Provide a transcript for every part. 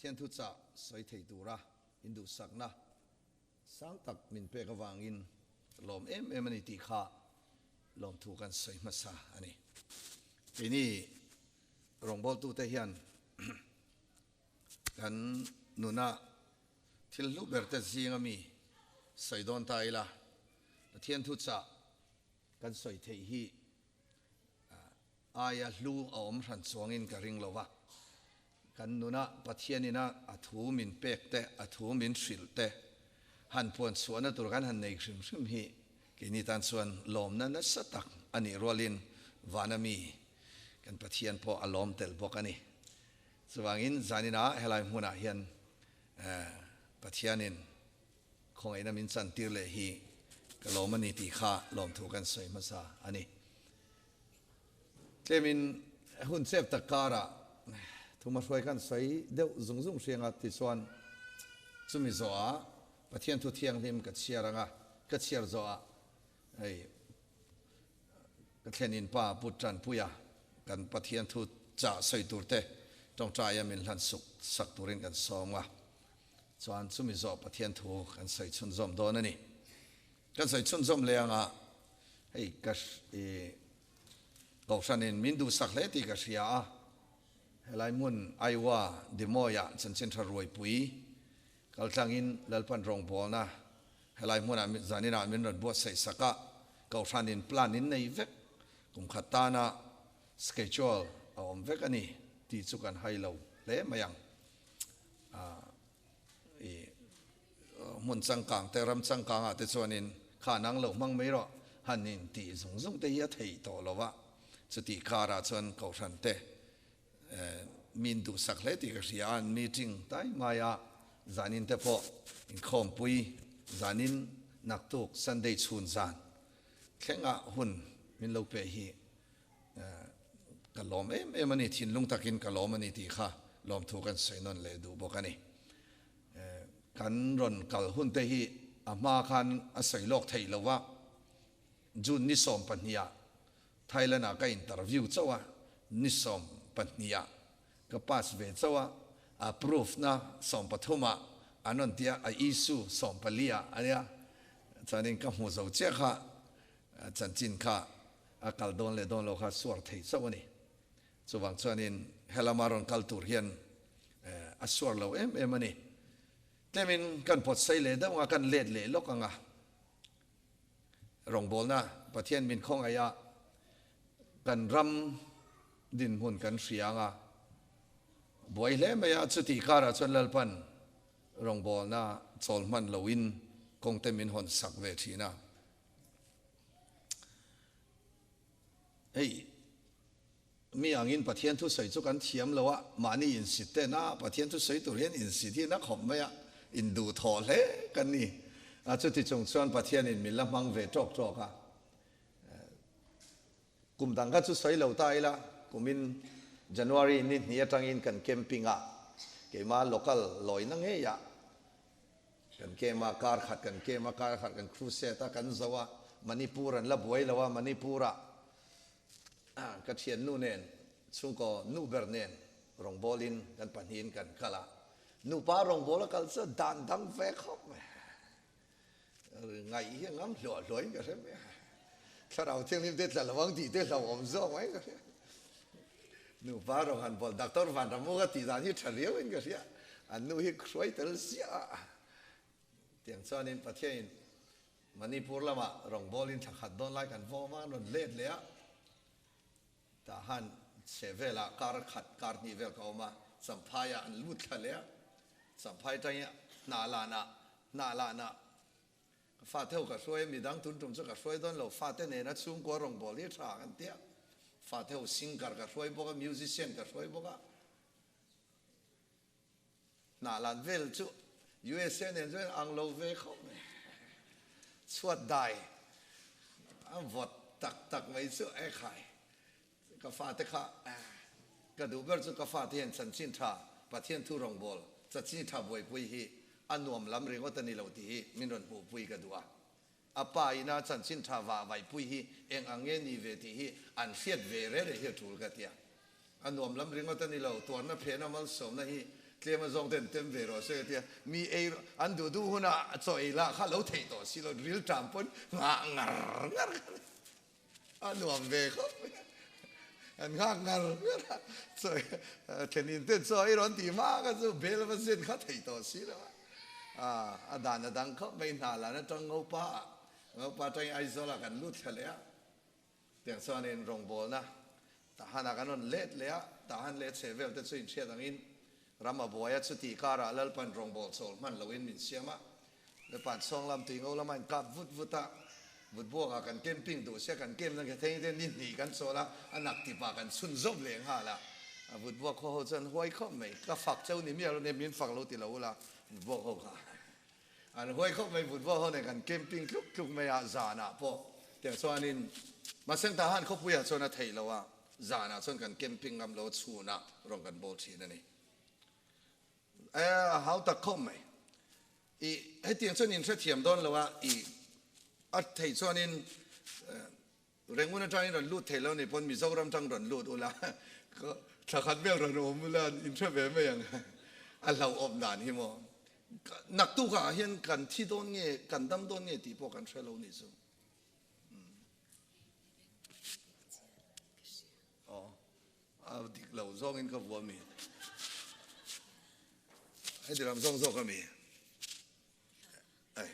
Pathian thuchah sawi thei tura induhsakna sang tak min pek avangin ka lawm em em a ni tih kha lawmthu kan sawi hmasa a ni. Keini rawngbawltute hian kan nuna thil hlu berte zinga mi sawi dawn ta ila, Pathian thuchah kan sawi theih hi Aia hlu a awm hran chuangin ka ring lo va, kan nuna Pathianina a thu min pek te, a thu min hrilh te han puan chhuahna tur kan han nei hrim hrim hi keini tan chuan lawmna nasa tak a nih rualin vana mi kan Pathian pawh a lawm tel bawk a ni. Chuvangin zanina helai hmunah hian Pathianin Khawngaihna min chantir leh hi ka lawm a ni tih kha lawmthu kan sawi hmasa a ni. Tlemin hun chep tak karah thumahruai kan sawi deuh zung zung hriang a tichuan chumi zawhah Pathian thu thianghlim ka chhiar ang a, ka chhiar zawhah hei ka thlenin pa Pu Tanpuia kan Pathian thu chah sawi turte tawngtaia min hlan suk sak turin kan sawm a. Chuan chumi zawh Pathian thu kan sawi chhunzawm dawn a ni. Kan sawi chhunzawm leh anga hei ka i Kohhranin min duhsak hle tih ka hria a, helai hmun Iowa Des Moines-ah chanchin tha ruaipui kaltlangin Lalpan rawngbawlna helai hmunah zaninah min rawn buatsaih sak a, Kohhranin plan in nei vek kum khat tana schedule a awm vek a ni tih chu kan hai lo hle mai ang. I hmun changkang te, ram changkang ah te chuanin kha nang lo hmang mai rawh han in tih zung zung te hi a theih tawh lo va, chutih karah chuan kohhran te min duhsak hle tih ka hria a, an meeting tai mai a, zanin te pawh inkhawmpui zanin naktuk Sunday chhun zan thlengah hun min lo pe hi Ka lawm em em a ni, thinlung takin ka lawm a ni tih kha lawmthu kan sawi nawn leh duh bawk a ni. Kan rawn kal hun te hi a hma khan a sawi lawk theih lo va, June ni 12 ah Thailand ah ka interview chauh a, ni 12 ah ka pass ve chauh a, approve na 13 ah an rawn ti a, a issue 14 ah a nia, chuanin ka hmu zo chiah kha chanchin kha a kal dawn leh dawn lo kha suar thei chauh a ni. Chuvang chuanin helama rawn kal tur hian a suar lo em em a ni. Tlemin kan pawt sei leh deuh anga kan let leh lawk anga rawngbawlna Pathian min khawngaih a kan ram dinhmun kan hria anga buai hle mai a, chutih karah chuan Lalpan rawngbawlna chawl hman loin kawngte min hawn sak ve thin a. Hei, mi angin Pathian thusawi chu kan thiam lo a, mahni insit ten a, Pathian thusawi tur hian insit hi na khawp mai a, induhthawh hle kan ni. A chuti chung chuan Pathianin min la hmang ve tawk tawk a. Kum dang kha chu sawi lo ta ila, kumin January ni hnih atangin kan camping a, keimah local lawina ngeiah Kan kem a, kar khat kan kem a, kar khat kan crusade a, kan zo a, Manipur an la buai lo a, Manipur ah ka thiannu nen, chhungkaw nu ber nen rawngbawlin kan pahnihin kan kal a, nupa rawngbâwl a kal chu dan dang ve khawp mai, ngaih hi a ngam hluah hluahin ka hre mai a, thlarau thianghlim te tla lo ang tih te hlauhawm zawk mai ka hria. Nupa rawng han bawl Doctor Vanramuka tih dan hi tha riauin ka hria, an nu hi hruai tel ziah a. Tiang chuanin Pathianin Manipur lamah rawngbawlin thla khat dawn lai kan vawm a, an rawn let leh a. Tah han chhe velah kar khat kar hnih vel ka awm a, Champhaiah an lut thla leh a. Champhai atangin hnah lanah hnah lanah Ka fate ho ka hruai a, midang tun tum chu ka hruai dawn lo, fate nena chhungkua rawngbâwl hi tha kan ti a, fate ho singer ka hruai bawk a, musician ka hruai bawk a, hnah lan vel chu USA nen chuan ang lo ve khawp mai, chhuat dai a vawt tak tak mai chu e khai, ka fate kha ka duh ber chu ka fate hian chanchin tha Pathian thu rawngbâwl chanchin tha buaipui hi a nuam lam ringawt a ni lo tih hi min rawn hmuhpui ka duh a. A pa ina chanchin tha vah vaihpui hi eng ang nge ni ve tih hi an hriat ve reh reh hi a tul ka ti a. A nuam lam ringawt a ni lo, tuarna phehna malsawmna hi Tlem a zawng ten tem ve rawh se ka tia, mi ei an duh duh hunah chaw ei lah kha lo theih tawh si lo, ril ṭam pawn nghah ngar ngar kha ni. A nuam ve khawp mai a, an nghak ngar ngar a, chaw thlenin ten chaw ei rawn tih hma kha chu bel va zen kha theih tawh si lo a, a dan a dang khawp mai, hna lan aṭang Ngopa ah, Ngopa aṭangin Aizawl ah kan lut thla leh a. Tiang chuanin rawngbawlna Tahan-ah kan rawn let leh a, Tahan leh chhe vel te chu inhriat angin ram a buai a, chuti karah Lalpan rawngbâwl chawl hman loin min siam a, Lalpan chhawng lam tui ngo lama inkap vut vut a, vut buakah kan camping duh sia, kan camp na thei te ni hnih kan chawl a, a nak tipah kan chhun zawp leh nghal a, vut buak khaw ho chuan huai khawp mai, ka fak cheu ni miah lo nia, min fak lo ti lo ula, vut buak ho kha. An huai khawp mai vut vawh ho nen kan camping tluk tluk mai a, zanah pawh tiang chuanin Mahseng Tahan khawpuiah chuan a theih loh a, zanah chuan kan camping ngam lo a, chhunah rawn kan bawl thin a ni. E a hau tak khawp mai. I hetiang chuan inhrethiam dawn lo a, i a theih chuanin Rengun atangin rawn lut thei lo ni pawn Mizoram tang rawn lut ula, thla khat vel rawn awm ula in hre ve mai ang. A hlauhawm dan hi maw. Naktukah hian kan thi dawn nge, kan dam dawn nge tih pawh kan hre lo ni chu. Aw, a dik lo zawngin ka vua mi. Heti lam zawng zawk a mi. Ai.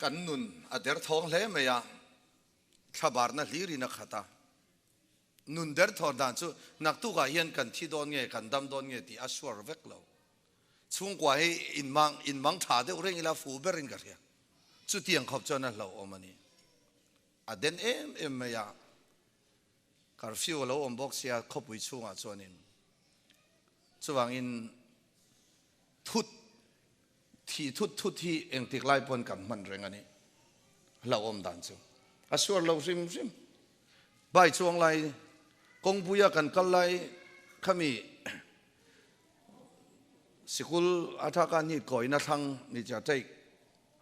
Kan nun a derthawng hle mai a, thlabarna hlirin a khat a. Nun derthawr dan chu naktukah hian kan thi dawn nge, kan dam dawn nge tih a suar vek lo. Chhungkua hi inmang inmang tha deuh reng ila fu berin ka hria. Chutiang khawp chuan a hlauhawm a ni. A den em em mai a, curfew a lo awm bawk sia khawpui chhungah chuanin. Chuvangin thut thi thut thut hi engtik lai pawn kan hman reng a ni. Hlauhawm dan chu a suar lo hrim hrim. Bai chuang lai kawngpuia kan kal lai khami Sikul a tha ka ni kawina thlang ni cha ṭeih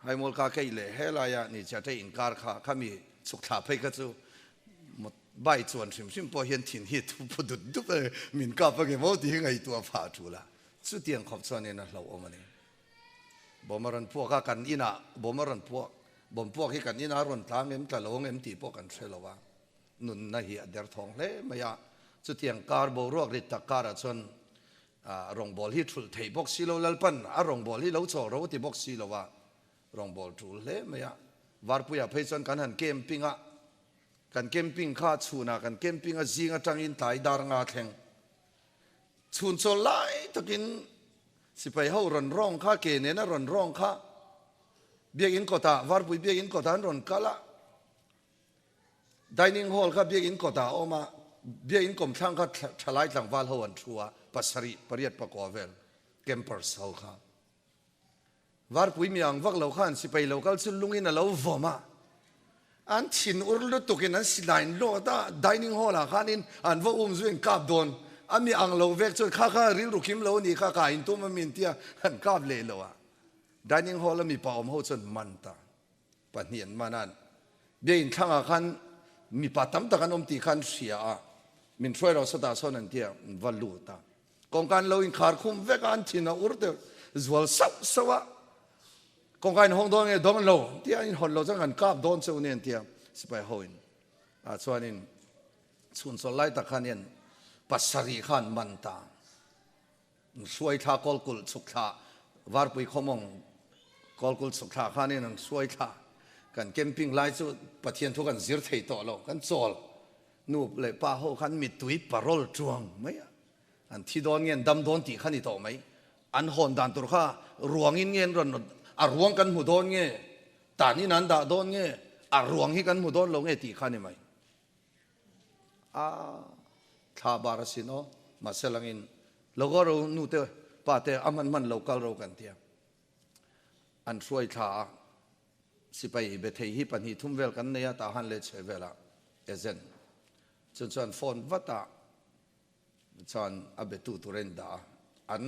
Haimual ka kei leh helaia ni cha ṭeih inkar kha khami chhuk thla phei kha chu bai chuan hrim hrim pawh hian thin hi thu phu dut dup e min kap ange maw tih hi ngaihtuah phah ṭul a, chutiang khawp chuanin a hlauhawm a ni. Bawm a rawn puak a, kan inah bawm a rawn puak, bawm puak hi kan inah a rawn tlang em tla lo ang em tih pawh kan hre lo a. Nunna hi a derthawng hle mai a, chutiang kar boruak rit tak karah chuan rawngbâwl hi thulh theih bawk si lo, Lalpan a rawngbâwl hi lo chawl ro ti bawk si lo a, rawngbâwl tul hle mai a. Varpuiah phei chuan kan han camping a, kan camping kha chhunah kan camping a zing atangin tlai dar nga thleng chhun chawl lai takin sipai ho rawn rawng kha, ke nena rawn rawng kha biakin kawtah, Varpui biakin kawtah an rawn kal a. Dining hall kha biakinn kawtah a awm a, biakinn kawmthlang kha thalai tlangval ho an thu a, pasarih, pariat pakua vel campers ho kha. Varpui mi ang vak lo khan sipai lo kal chu lungin a lo vawm a, an thin ur lutukin an silai lawt a, dining hall ah khanin an va um zuiin kap dawn, a mi ang lo vek chuan kha kha rilru kim lo a nih kha, ka intum a min tia an kap leh lo a, dining hall a mipa awm ho chuan man ta. Pahnih an man a, biain thlangah khan mipa tam tak an awm tih kha an hria a, min hruai rawh sawtah sawn an ti a, an va lut a. Kawngka an lo inkhar khum vek a, an thin a ur deuh zual sauh sauh a, kawngka in hawng dawn nge dawn lo an ti a, in hawn lo chuan kan kap dawn che u nia an ti a, sipai ho in ah chuanin chhun chawl lai tak khan hian pasarih kha an man ta. Hruai thla kawlkulh chhuk thla Varpui khawmawng kawlkulh chhuk thla khanin an hruai thla kan camping lai chu Pathian thu kan zir thei tawh lo kan chawl nu leh pa ho khan mittui parol tuang mai a an thi dawn nge an dam dawn tih kha ni tawh mai an hawn dan tur kha ruangin nge an rawn a ruang kan hmu dawn nge tanin an dah dawn nge a ruang hi kan hmu dawn lo nge tih kha ni mai. A thla bar asin aw, mahse langin logo ro nu te pa te a hman hman lo kal ro kan tia. An hruai thla a, sipai be thei hi pahnih thum vel kan nei a, tah han leh chhe vel a agent chu chuan phone vat a chuan a be tu tur a in dah a, an.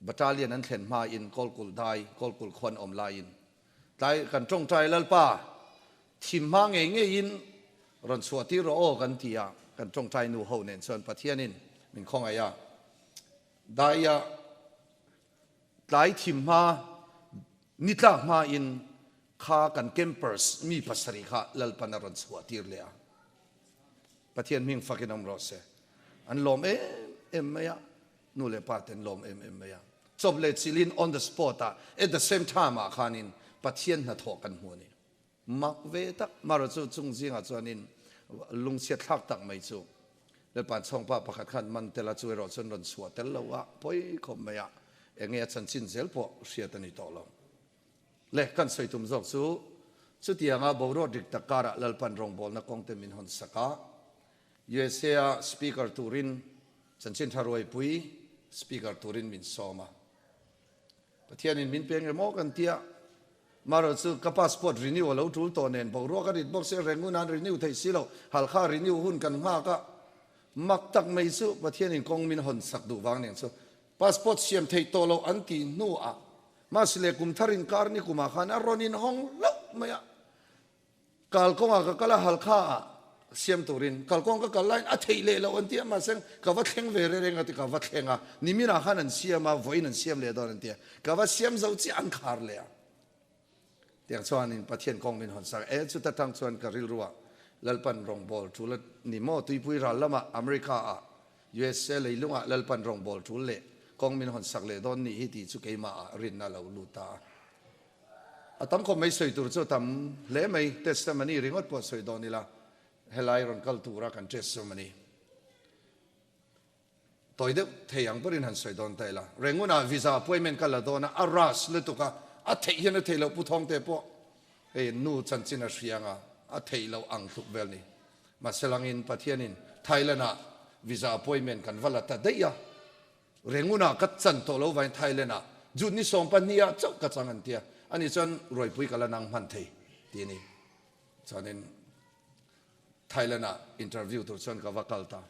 Battalion an thlen hma in Kawlkulh dai, Kawlkulh khuan awm laiin tlai kan tawngtai Lalpa thim hma ngei ngeiin rawn chhuah tir rawh aw kan ti a, kan tawngtai nu ho nen chuan Pathianin min khawngaih a, daia tlai thim hma ni tlak hma in kha kan campers mi pasarih kha Lalpan a rawn chhuah tir leh a. Pathian hming fakin awm rawh se. An lawm em em mai a, nu leh pa te an lawm em em mai a. Chawp leh chilhin on the spot ah at the same time ah khanin Pathian hnathawh kan hmu a ni. Mak ve tak marawh chu chung zingah chuanin lungchhiat thlak tak mai chu Lalpan chhawngpa pakhat khan man tel a chu erawh chuan rawn chhuah tel lo a pawi khawp mai a, enge a chanchin zel pawh hriat a ni tawh lo. Le kan sawi tum zawk chu chutianga boruak dik tak karah Lalpan rawngbawlna kawngte min hawn sak a, USA a Speaker turin chanchin tha ruaipui Speaker turin min sawm a. Pathianin min peng emaw kan tia, marawh chu ka passport renew a lo tul tawh nen boruak a rit bawk sia Rangoon an renew theih si lo, Halkha renew hun kan nghak a, mak tak mai chu Pathianin kawng min hawn sak duh vang nen chu Passport siam theih tawh loh an tih hnuah Mahse leh kum thar inkar ni kumah khan a rawn inhawng hlauh mai a. Kalkawngah ka kal a, Halkha ah siam turin kalkawng ka kal laiin a theih leh loh an ti a, mahse ka va thleng ve reng a ti, ka va thleng a, niminah khan an siam a, vawiin an siam leh dawn an ti a, ka va siam zo chiah an khar leh a. Tiang chuanin Pathian kawng min hawn sak e, chuta tang chuan ka rilruah Lalpan rawngbâwl ṭul a ni maw? Tuipui ral lamah America ah, USA leilungah Lalpan rawngbâwl ṭul leh kawng min hawn sak leh dawn nih hi tih chu keimahah rinna a lo lut ta a. A tam khawp mai sawi tur chu a tam hle mai, testimony ringawt pawh sawi dawn ila helai rawn kal tura kan testimony. Tawi deuh thei ang berin han sawi dawn ta ila. Rangoon-ah visa appointment ka la dawn a, a rush lutuk a, a theih hian a theih loh Pu Thawngte pawh hei nu chanchin a hria anga a theih loh ang tluk vel ni. Mahse langin Pathianin Thailand-ah visa appointment kan va la ta daih a, Rangoon-ah ka chan tawh lo vain Thailand-ah June ni 12 ah chauh ka chang an tia, ani chuan ruaipui ka la nang hman thei ti a ni. Chuanin Thailand-ah interview tur chuan ka va kal ta.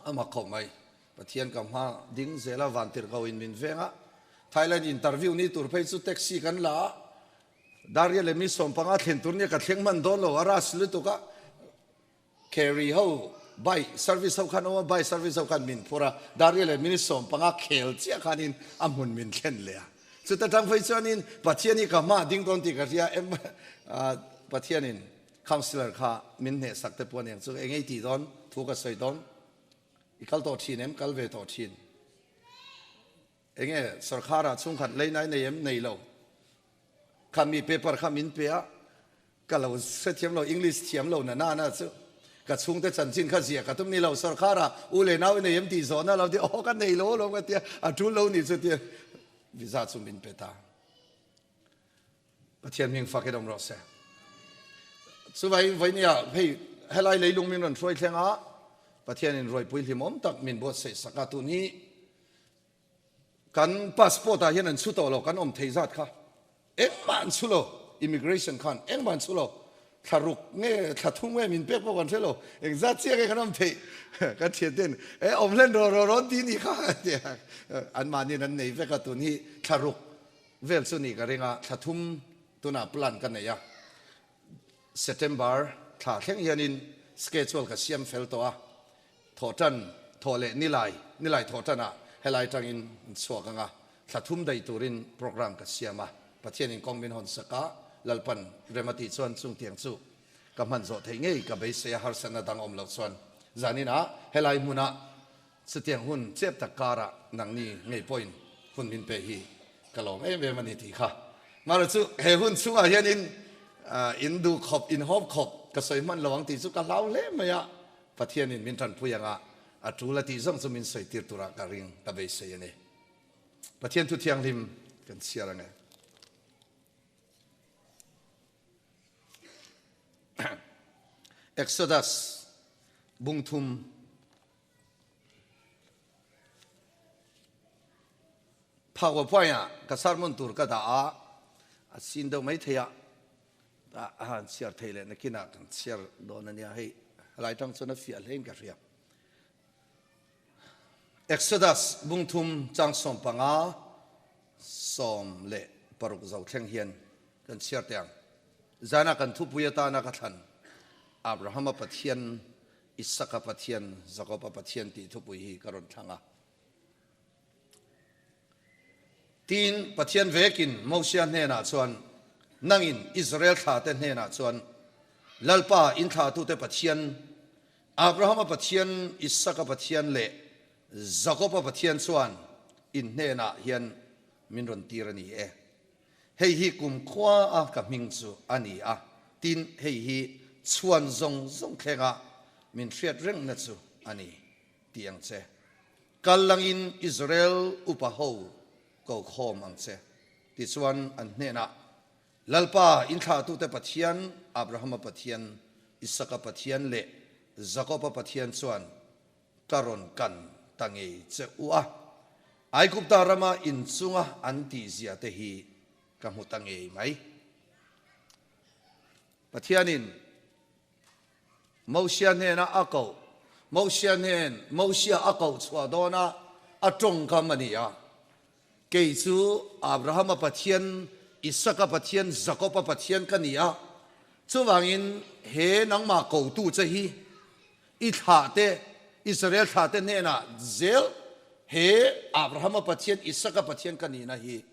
A mak khawp mai. Pathian ka hma ding zel a, vantirhko in min veng a. Thailand interview ni tur phei chu taxi kan la a, Daria leh mi 15 thlen tur nia ka thleng hman dawn lo, a rush lutuk a. Carry ho bike service ho khan awm a, bike service ho khan min phur a, Daria leh minute 15 khel chiah khanin a hmun min thlen leh a. Chuta tang phei chuanin Pathian hi ka hma ding dawn tih ka hria em, Pathianin Councillor kha min hneh sak te pawh aniang chu eng ei tih dawn thu ka sawi dawn i kal tawh thin em kal ve tawh thin enge sorkar ah chhungkhat lei nai nei em nei lo kha mi paper kha min pe a ka lo hrethiam lo English thiam lo na na na chu ka chhungte chanchin kha ziah ka tum ni lo sorkar ah u leh nau i nei em tih zawhna lo ti aw ka nei lo alawm ka tia a tul lo ni chu tia visa chu min pe ta. Pathian hming fak in awm rawh se. Chuvai vawinia hei helai leilung min rawn hruai thleng a, Pathian in ruaipui hlimawm tak min buatsaih sak a, tun hi kan passport ah hian an chhu tawh lo, kan awm thei zat kha engmah an chhu lo, immigration khan engmah an chhu lo, thla ruk nge thla thum nge min pek pawh kan hre lo, engzat chiah nge kan awm theih kan thian ten e awm hlen rawh rawh rawn ti ni kha anmahniin an nei vek a, tun hi thla ruk Vel chu ni ka ring a, thla thum tunah plan ka nei a, September thla thleng hianin schedule ka siam fel tawh a, thawhtan thawh leh nilai, nilai thawhtanah helai tangin in chhuak ang a, thla thum daih turin program ka siam a, Pathianin kawng min hawn sak a, Lalpan rem a tih chuan chungtiang chu ka hman zawh theih ngei ka beisei a, harsatna dang awm loh chuan zaninah helai hmunah Chutiang hun chep tak karah nangni ngei pawhin hun min pe hi ka lawm em em a ni tih kha. Mahra chu he hun chhungah hianin in duh khawp, in hawp khawp ka sawi hman lo ang tih chu ka hlau hle mai a, Pathianin min tanpui anga a tul a tih zawng chu min sawi tir turah ka ring ka beisei a ni. Pathian thu thianghlim kan chhiar ang e. Exodus bungthum Power point ah ka sermon tur ka dah a, a sin deuh mai thei a, a han chhiar thei leh nakinah kan chhiar dawn a nia hei, helai tang chuan a fiah hlein ka hria. Exodus bungthum chang 15 16 zo thleng hian kan chhiar teh ang. Zana kan thupui atana ka thlan Abrahama Pathian, Isaka Pathian, Jakoba Pathian tih thupui hi ka rawn thlang a. Tin, Pathian vekin Mosia hnenah chuan, Nangin Israel thlate hnenah chuan, Lalpa in thlahtute Pathian, Abrahama Pathian, Isaka Pathian leh Jakoba Pathian chuan in hnenah hian min rawn tir a ni e. Hei hi kumkhua a ka hming chu a ni a, tin, hei hi chhuan zawng zawng thlenga min hriat rengna chu a ni, ti ang che. Kal langin Israel upa ho ko khawm ang che. Tichuan an hnenah, Lalpa, in thlahtute Pathian, Abrahama Pathian, Isaka Pathian leh Jakoba Pathian chuan ka rawn kan ta ngei che u a, Aigupta rama in chunga an tihzia te hi ka hmu ta ngei mai. Pathianin Mosia hnena a koh, Mosia hnen, Mosia a koh chhuah dawna a tawngkam a ni a, Kei chu Abrahama Pathian, Isaka Pathian, Jakoba Pathian ka ni a, chuvangin he nangmah kotu che hi i thlahte, Israel thlahte hnenah zel he Abrahama Pathian, Isaka Pathian ka nihna hi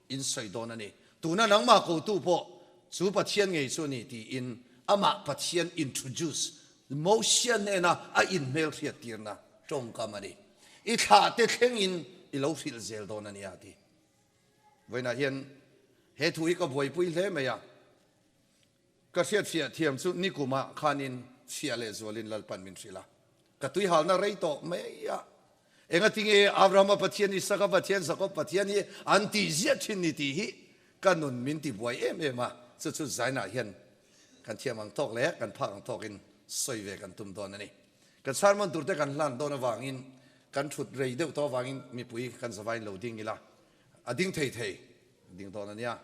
in sawi dawn a ni. Tuna nangmah kotu pawh chu Pathian ngei chu a ni tiin amah Pathian introduce, Mosia hnena a inhmelhriattirna tawngkam a ni. I thlahte thlengin i lo hrilh zel dawn a nia ti. Vawiinah hian he thu hi ka buaipui hle mai a. Ka hriatfiah thiam chu nikumah khanin chhia leh zualin Lalpan min hrilh a. Ka tuihalna rei tawh mai a. Engatinge Abrahama Pathian, Isaka Pathian, Jakob Pathian hi an tih ziah thin ni tih hi ka nun min ti buai em em a. Chu chu Zainah hian kan thiam ang tawk leh kan phak ang tawkin sawi ve kan tum dawn a ni. Kan sermon turte kan hlan dawn avangin kan thut rei deuh tawh avangin mipui kan zavain lo ding ila a ding thei thei ding dawn a nia.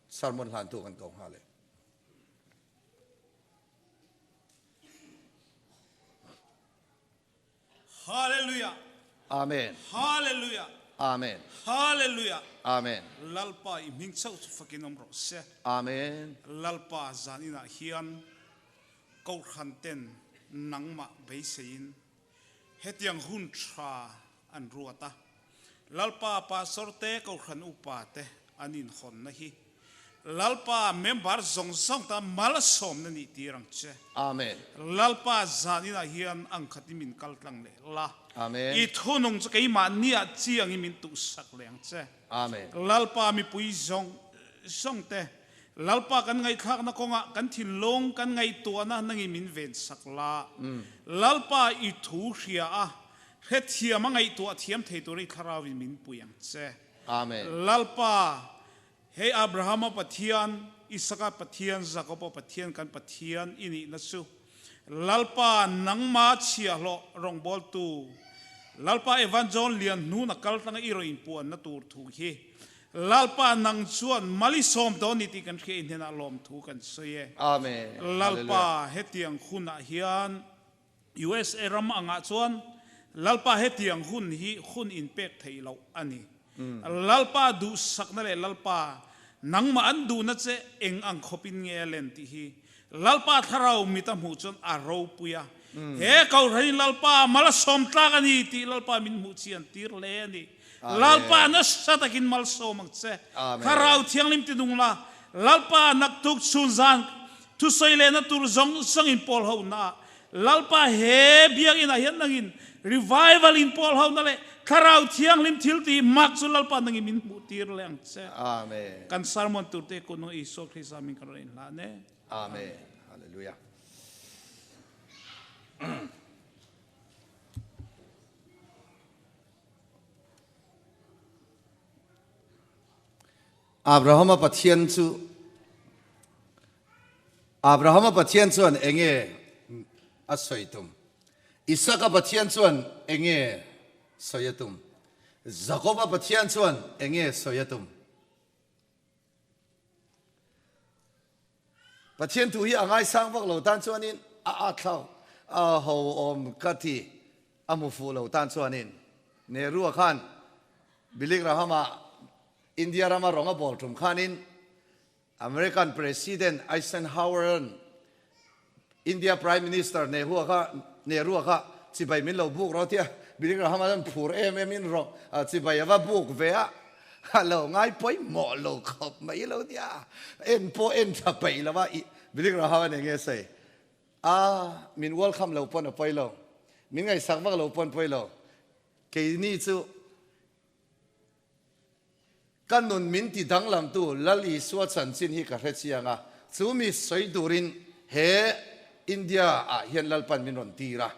Sermon hlantu kan ko nghal e. Hallelujah. Amen. Hallelujah. Amen. Hallelujah. Amen. Lalpa i hming chauh chu fakin awm rawh se. Amen. Lalpa zan inah hian Kohhran ten nangmah beiseiin hetiang hun tha an ruat a. Lalpa Pastor te Kohhran upa te an inhawnna hi Lalpa member zawng zawng tan malsawmna nih tir ang che. Amen. Lalpa zan inah hian angkhat in min kal tlang leh la. Amen. I thunung chu keimah niah chiangin min tuhsak leh ang che. Amen. Lalpa mipui zawng zawng te Lalpa kan ngaihthlakna kawngah kan thinlung kan ngaihtuahna nangin min vensak la. Lalpa i thu hria a, hrethiam a ngaihtuah thiam thei tur i thlarauin min pui ang che. Amen. Lalpa, hei Abrahama Pathian, Isaka Pathian, Jakoba Pathian kan Pathian i nihna chu Lalpa nangma chhiahhlawh rawngbawltu Lalpa Evan John Lian hnuna kal tlanga i rawn inpuanna tur thu hi Lalpa nang chuan mal i sawm dawn ni tih kan hria i hnenah lawmthu kan sawi e. Amen. Lalpa hetiang hunah hian USA ram angah chuan Lalpa hetiang hun hi hun inpek theih loh a ni. Lalpa duhsakna leh Lalpa nangmah an duhna che eng ang khawpin nge a len tih hi Lalpa thlarau mit a hmuh chuan a ropui a. He Kohhranin Lalpa mal a sawm tlak a ni tih Lalpa min hmuh chian tir hle a ni. Lalpa nasa takin malsawm ang che. Thlarau Thianghlim ti nung la, Lalpa naktuk chhun zan thusawi lehna tur zawng zawng in pawl ho na ah Lalpa he biakinn ah hian nangin revival in pawl ho na leh Thlarau Thianghlim thil tih mak chu Lalpa nangin min hmuh tir leh ang che. Kan sermon tur te kun nung Isua Krista min kan rawn in hlan e. Amen. Hallelujah. Abrahama Pathian chu Abrahama Pathian chuan enge a sawi tum? Isaka Pathian chuan enge sawi a tum? Jakoba Pathian chuan enge sawi a tum? Pathian thu hi a ngaisang vak lo tan chuanin a at thlak a ho awm ka ti. A hmu fuh lo tan chuanin Nehru-a khan Billy Graham-a India rama rawng a bawl tum khanin American President Eisenhower-a'n India Prime Minister Nehru-a kha Nehru-a kha chibai min lo buk rawh tia Billy Graham-a chuan phur em emin rawng chibai a va buk ve a, a lo ngai pawimawh lo khawp mai lo tia en pawh en tha peih lo a, Billy Graham-a'n eng nge sawi? A, min welcome lo pawn a pawi lo, min ngaihsak vak lo pawn pawi lo, keini chu ka nun min ti danglamtu Lal Isua chanchin hi ka hre chiang a, chu mi sawi turin he India ah hian Lalpan min rawn tir a,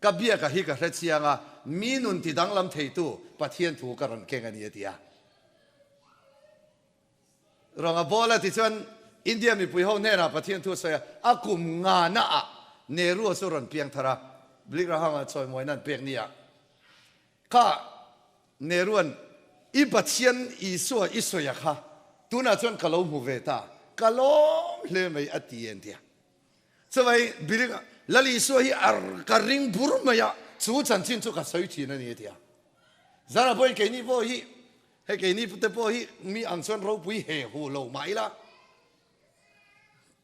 ka biaka hi ka hre chiang a, mi nun ti danglam theitu Pathian thu ka rawn keng a ni a ti a. Rawnga Bawla ti chuan India mipui ho hnenah Pathian thu a sawi a, a kum ngana ah Nehru a chu rawn piang thar a, Billy Graham-a chawimawi nan pek ni ah kha Nehru-a'n i Pathian Isua i sawi a kha tunah chuan ka lo hmu ve ta, ka lawm hle mai a ti en tia. Chuvai Billy Lal Isua hi a ka ring bur mai a, chu chanchin chu ka sawi thin a ni a ti a. Zara pawhin keini pawh hi Hei keini te pawh hi mi ang chuan ropui he hu lo mah ila,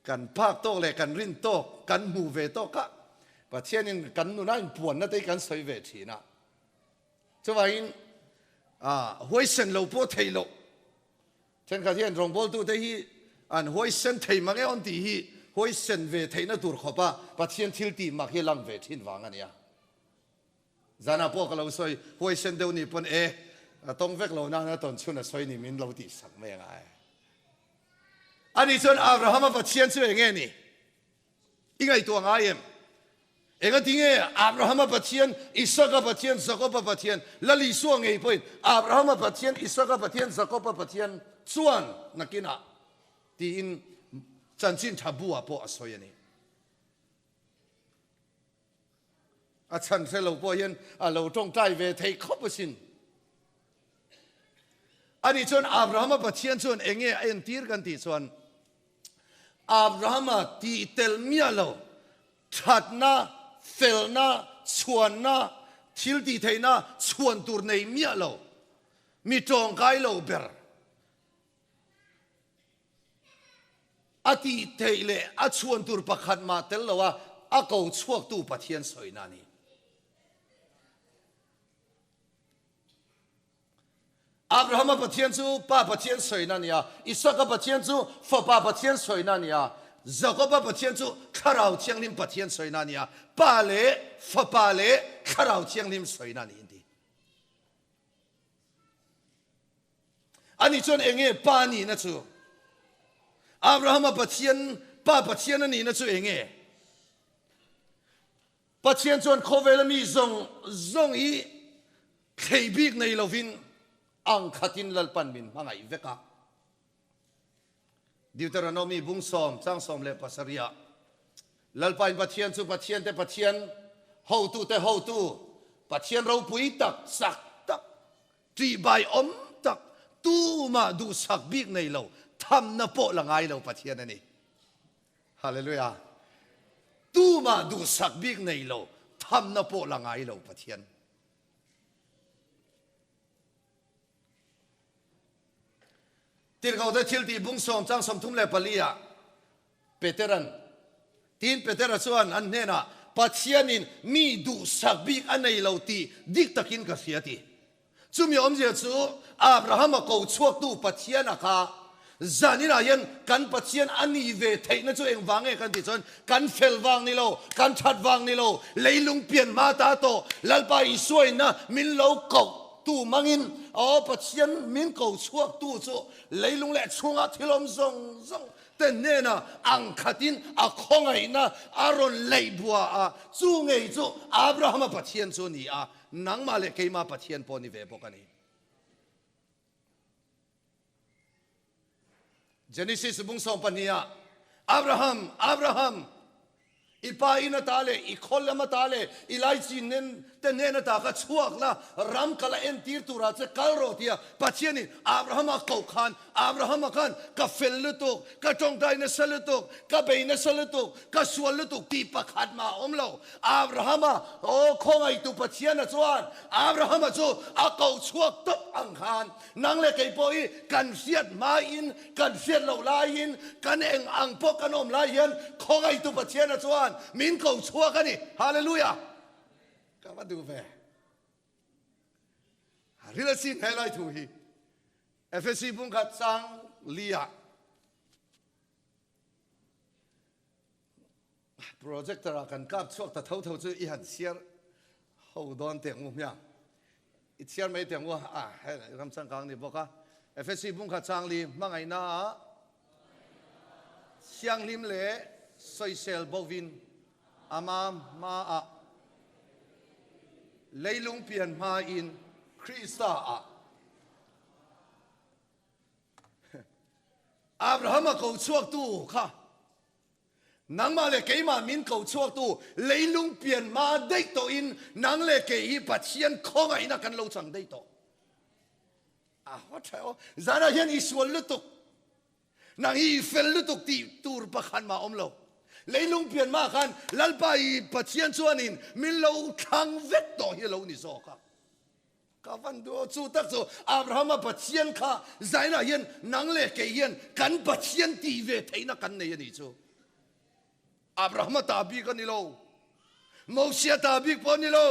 kan phak tawk leh kan rin tawk, kan hmuh ve tawk a, Pathianin kan nuna inpuanna te hi kan sawi ve thin a. Chuvangin huaisen lo pawh theih loh. Thenkhat hian rawngbawltute hi an huaisen thei mang e awn tih hi huaisen ve theihna tur khawpa Pathian thil tih mak hi lang ve thin vang a nia. Zanah pawh ka lo sawi, huaisen deuh nih pawn e, a tawng vek lo nana tawn chhun a sawi ni min lo tih sak mai anga e. Ani chuan Abrahama Pathian chu enge ni? I ngaihtuah ngai em? Enga tinge Abrahama Pathian, Isaka Pathian, Jakoba Pathian, Lal Isua ngei pawhin Abrahama Pathian, Isaka Pathian, Jakoba Pathian chuan nakinah tiin chanchin tha bu ah pawh a sawi a ni. A chhan hre lo pawh hian a lo tawngtai ve thei khawp asin. Ani chuan Abrahama Pathian chuan enge a entir kan tih chuan Abrahama tih tel miah lo thatna, felna, chhuanna, thil tih theihna chhuan tur nei miah lo mi tawngkai lo ber A tih theih leh a chhuan tur pakhat mah tel lo a, a ko chhuaktu Pathian sawina a ni. Abrahama Pathian chu Pa Pathian sawina a ni a, Isaka Pathian chu Fapa Pathian sawina a ni a, Jakoba Pathian chu Thlarau Thianghlim Pathian sawina a ni a, Pa leh Fapa leh Thlarau Thianghlim sawina a ni inti. Ani chuan enge Pa nihna chu? Abrahama Pathian, Pa Pathian a nihna chu enge? Pathian chuan khawvela mi zawng zawng hi thlei bik nei lovin ang khatin Lalpan min hmangaih vek a. Deuteronomy bung sawm chang 17 ah Lalpain Pathian chu Pathiante Pathian, hotute hotu, Pathian ropui tak, chak tak, ṭihbai awm tak, tumah duhsak bik nei lo, thamna pawh la ngai lo Pathian a ni. Hallelujah! Tumah duhsak bik nei lo, thamna pawh la ngai lo Pathian. Tirhkohte thiltih bung sawm chang 34 ah Petera'n, Tin Petera chuan an hnenah, Pathianin mi duhsak bik a nei lo tih dik takin ka hria ti. Chumi awmzia chu Abrahama ko chhuaktu Pathiana kha zaninah hian kan Pathian a nih ve theihna chu engvang nge kan tih chuan kan fel vang ni lo, kan that vang ni lo, leilung pian hma ta tawh Lalpa Isuaina min lo koh Tu mangin, Aw Pathian, min ko chhuaktu chu leilung leh chhunga thil awm zawng zawng te hnenah ang khatin a khawngaihna a rawn leih bua a, chu ngei chu Abrahama Pathian chu a ni a, nangmah leh keimah Pathian pawh a ni ve bawk a ni. Genesis bung 12 ah Abraham, Abraham, i pa inn ata le i khawl lam ata le i laichin nen te hnen ata kha chhuak la, ram kal a entir turah che kal rawh tia Pathianin Abrahama koh khan Abrahama khan ka fel lutuk, ka tawngtai nasa lutuk, ka bei nasa lutuk, ka sual lutuk tih pakhat mah a awm lo. Abrahama, aw khawngaihtu Pathiana chuan Abrahama chu a koh chhuak tawp ang khan nang leh kei pawh hi kan hriat hmain, kan hriat loh laiin, kan eng ang pawh kan awm lai hian khawngaihtu Pathiana chuan min koh chhuak a ni. Hallelujah! Ka va duh ve. Ril a sin he lai thu hi. Efesi bungkhat chang li ah projector ah kan kap chhuak ta tho tho chu i han chhiar ho dawn teh ang u hmiang. I chhiar mai teh ang u a, he ram changkang ni bawk a. Efesi bungkhat chang li hmangaihna ah thianghlim leh sawisel bovin ama hma ah leilung pian hma in Krista ah Abrahama ko chhuaktu kha nangmah leh keimah min ko chhuaktu leilung pian hma daih tawhin nang leh kei hi Pathian khawngaihna kan lo chang daih tawh. A haw tha aw. Zanah hian i sual lutuk. Nang hi i fel lutuk tih tur pakhat mah awm lo. Leilung pian hma khan Lalpa i Pathian chuanin min lo thlang vek tawh hi a lo ni zawk a. Ka van duh aw, chu tak chu Abrahama Pathian kha zainah hian nang leh kei hian kan Pathian tih ve theihna kan nei a nih chu. Abrahama ta bik a ni lo, Mosia ta bik pawh a ni lo,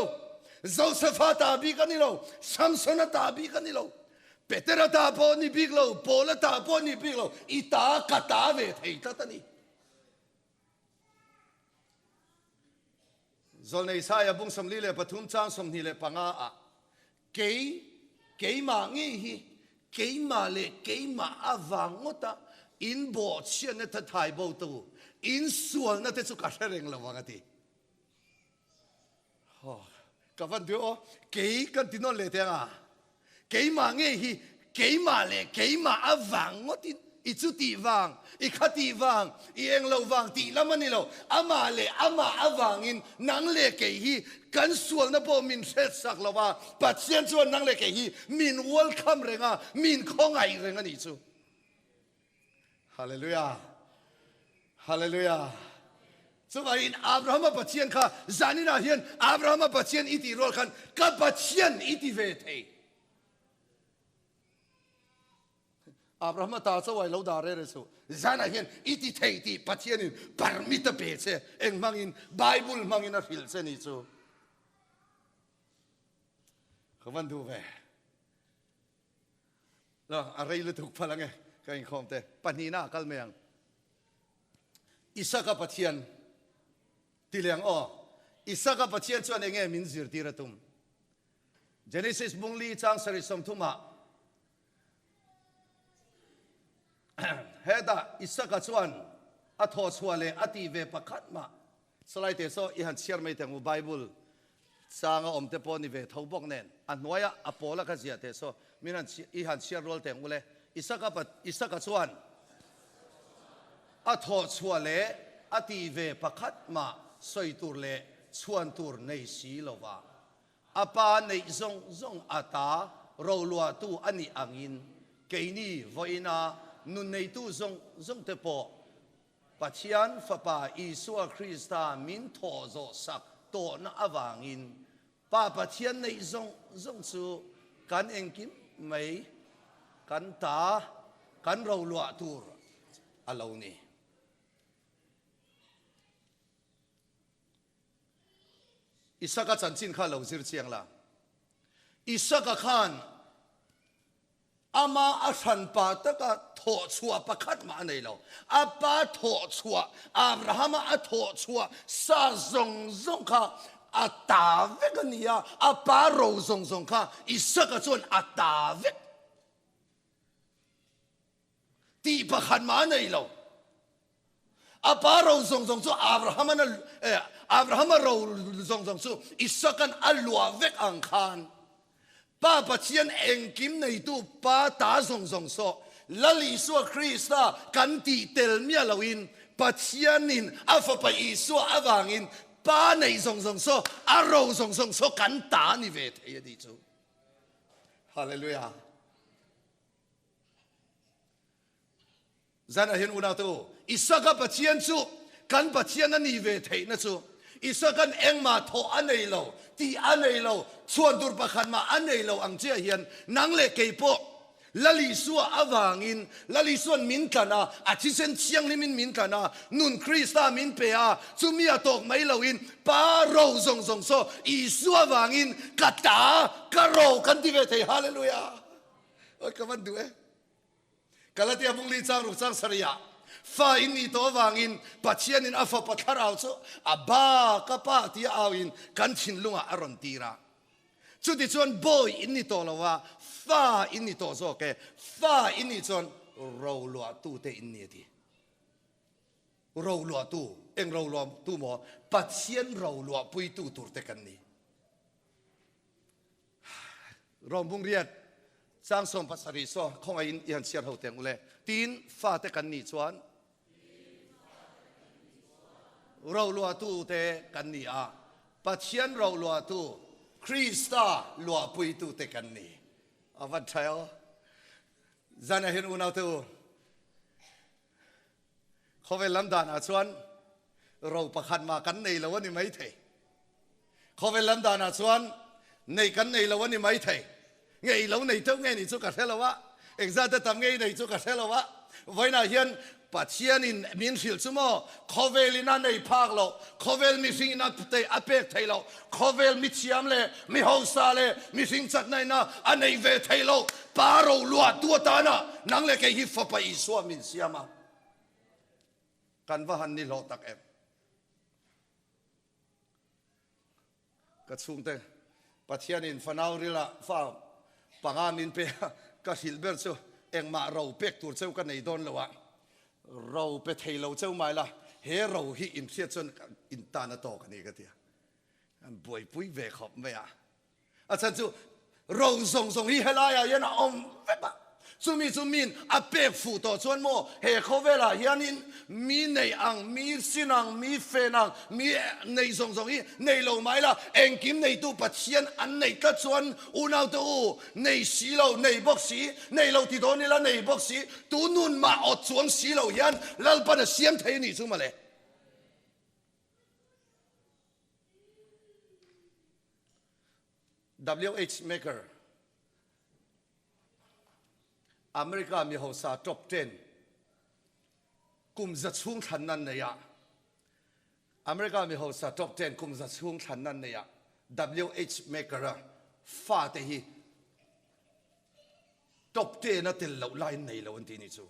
Josefa ta bik a ni lo, Samsona ta bik a ni lo, Petera ta pawh a ni bik lo, Paula ta pawh a ni bik lo, i ta ka ta ve thei tlat a ni. Zawlnei Isaia bung 43 chang 25 ah Kei, keimah ngei hi keimah leh keimah avang ngawta in bawhchhiatna te thai bo tu, in sualna te chu ka hre reng lo ang a ti. Aw, ka van duh aw, kei kan ti nawn leh teh ang a, keimah ngei hi keimah leh keimah avang ngawtin i chu tih vang, i kha tih vang, i eng lo vang tih lam a ni lo. Amah leh amah avangin nang leh kei hi kan sualna pawh min hretsak lo va, Pathian chuan nang leh kei hi min welcome reng a, min khawngaih reng a nih chu. Hallelujah! Hallelujah! Chuvangin Abrahama Pathian kha zaninah hian Abrahama Pathian i tih rual khan ka Pathian i ti ve thei. Abrahama ta chauh ai lo dah reh reh suh. Zanah hian i ti thei tih Pathianin permit a pe che. Eng hmangin? Bible hmangin a hrilh che ni chu. Ka van duh ve. Lo, a rei lutuk phal ange ka inkhawm te. Pahnihna ah kal mai ang. Isaka Pathian ti leh ang aw. Isaka Pathian chuan enge min zirtir a tum? Genesis bung li chang sarih 30 ah hetah Isaka chuan a thawhchhuah leh a tih ve pakhat mah Salai te saw i han chhiar mai teh ang u Bible changa awm te pawh ni ve tho bawk nen a hnuaia a pawla kha ziah teh saw min han i han chhiar rual teh ang u le Isaka Isaka chuan a thawhchhuah leh a tih ve pakhat mah sawi tur leh chhuan tur nei si lova A pa neih zawng zawng a ta roluahtu a nih angin keini vawiina nun neitu zawng zawng te pawh Pathian Fapa Isua Krista min thawh zawh sak tawhna avangin Pa Pathian neih zawng zawng chu kan engkim mai kan ta kan roluah tur a lo ni. Isaka chanchin kha lo zir chiang la. Isaka khan ama a hranpa taka thawh chhuah pakhat mah a nei lo. A pa thawh chhuah, Abrahama a thawh chhuah sa zawng zawng kha a ta vek a ni a, a pa ro zawng zawng kha Isaka chuan a ta vek. Tih pakhat mah a nei lo. A pa ro zawng zawng chu Abraham-an a eh, Abraham-a ro zawng zawng chu Isakan a luah vek ang khan Pa Pathian engkim neitu Pa ta zawng zawng saw Lal Isua Krista kan tih tel miah loin Pathianin a Fapa Isua avangin. Pa nei zawng zawng saw a ro zawng zawng saw kan ta ni ve thei a nih chu. Hallelujah. Zan ah hian unau te u, Isaka Pathian chu kan Pathian a nih ve theihna chu Isakan engmah thawh a nei lo, tih a nei lo, chhuan tur pakhat mah a nei lo ang chiah hian nang leh kei pawh Lal Isua avangin Lal Isua'n min tlan a, a thisen thianghlimin min tlan a, nun Krista min pe a, chumi a tawk mai loin Pa ro zawng zawng saw Isua avangin ka ta, ka ro kan ti ve thei. Hallelujah! Oi ka van duh e. Galatia bungli chang ruk chang sarih ah fa in nih tawh avangin Pathianin a fapa thlarau chu a ba ka pa tia auin kan thinlungah a rawn tir a. Chutichuan bawi in ni tawh lo a, fa in ni tawh zawk e, fa in nih chuan roluahtute in ni a ti. Roluahtu, eng roluahtu maw? Pathian roluahpuitu turte kan ni. Rom bungriat chang 17 saw khawngaihin i han chhiar ho teng ule. Tin, fate kan nih chuan roluahtu te kan ni a, Pathian roluahtu Krista luahpuitu te kan ni. A van tha aw. Zan ah hin unau te u, Khawvel lam dan ah chuan ro pakhat mah kan nei lo a ni mai thei. Khawvel lam dan ah chuan nei kan nei lo a ni mai thei. Ngei lo nei teuh nge ni chu ka hre lo a, engzat te tam ngei nei chu ka hre lo a. Vawiinah hian Pathianin min hrilh chu maw, khawvel in a nei phak lo, khawvel mihring in a a pek thei lo, khawvel mithiam leh mi hausa leh mihring chakna in a a nei ve thei lo, Pa ro luah tu atana nang leh kei hi Fapa Isua min siam a, kan va han ni hlawh tak em? Ka chhungte Pathianin fanau rila fa panga min pe a, ka hrilh ber chu engmah ro pek tur cheu ka nei dawn lo a, ro pe thei lo cheu mai la, he ro hi inhriat chuan intan a tawk a ni ka ti a, an buaipui ve khawp mai a. A chhan chu ro zawng zawng hi helaiah hian a awm vek a, chumi chu min a pek fuh tawh chuan maw he khawvelah hianin mi nei ang, mi sin ang, mi fen ang, mi nei zawng zawng hi nei lo mai la, engkim neitu Pathian an neih tlat chuan unaute u, nei si lo, nei bawk si, nei lo ti dawn ila nei bawk si, tu nun mah awt chuang si lo hian Lalpan a siam thei a nih chu mawle. WH Maker, America mi hausa top 10 kum za chhung thlan nan nei ah America mi hausa top 10 kum za chhung thlan nan nei ah WH Maker a fa te hi top 10 a tel loh lai nei lo an ti ni chu.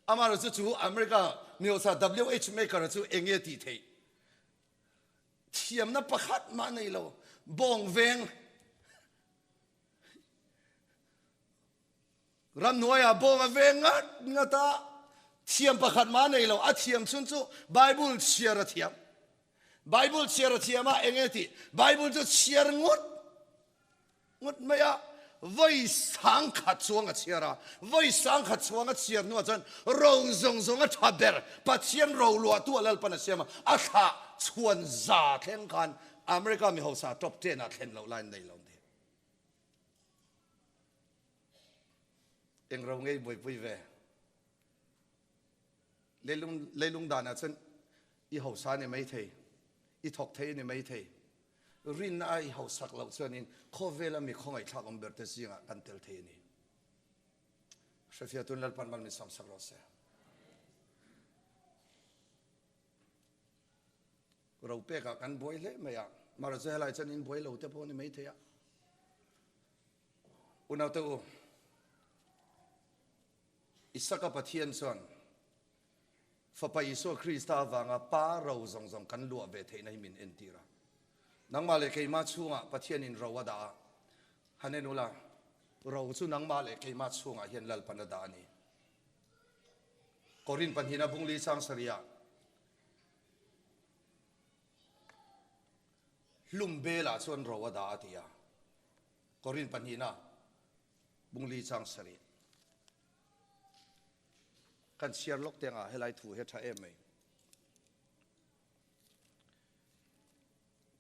Amaherawhchu chu America miosa WH Maker chu eng nge tih theih? Thiamna pakhat mah nei lo, bawng veng ramhnuaiah bawng a veng ngat ngat a, thiam pakhat mah nei lo, a thiam chhun chu Bible chhiar a thiam. Bible chhiar a thiam a, eng nge tih? Bible chu chhiar ngut Ngawt mai a, vawi sangkhat chuang a chhiar a, vawi sangkhat chuang a chhiar hnuah chuan ro zawng zawng a tha ber Pathian ro luahtu a Lalpan a siam a, a thlah chhuan za thleng khan America mi hausa top ten ah thlen loh lai nei lo ni. Eng ro ngei buaipui ve. Leilung leilung danah chuan i hausa ni mai thei, i thawk thei ni mai thei. Rinna a i hausak loh chuanin khawvela mi khawngaihthlak awm berte zingah kan tel thei a ni. Hrefiatun Lalpan mal min sawmsak rawh se. Ro pekah kan buai hle mai a, mara chu helai chuan in buai lo te pawh ni mai thei a. Unaute u, Isaka Pathian chuan Fapa Isua Krista avanga Pa ro zawng zawng kan luah ve theihna hi min entir a. Nangmah leh keimah chhungah Pathianin ro a dah a, han en ula, ro chu nangmah leh keimah chhungah hian Lalpan a dah a ni. Korin pahnihna bungli chang sarihah hlum belah chuan ro a dah a ti a. Korin pahnihna bungli chang sarih. Kan chhiar lawk teng ah helai thu hi a tha em mai.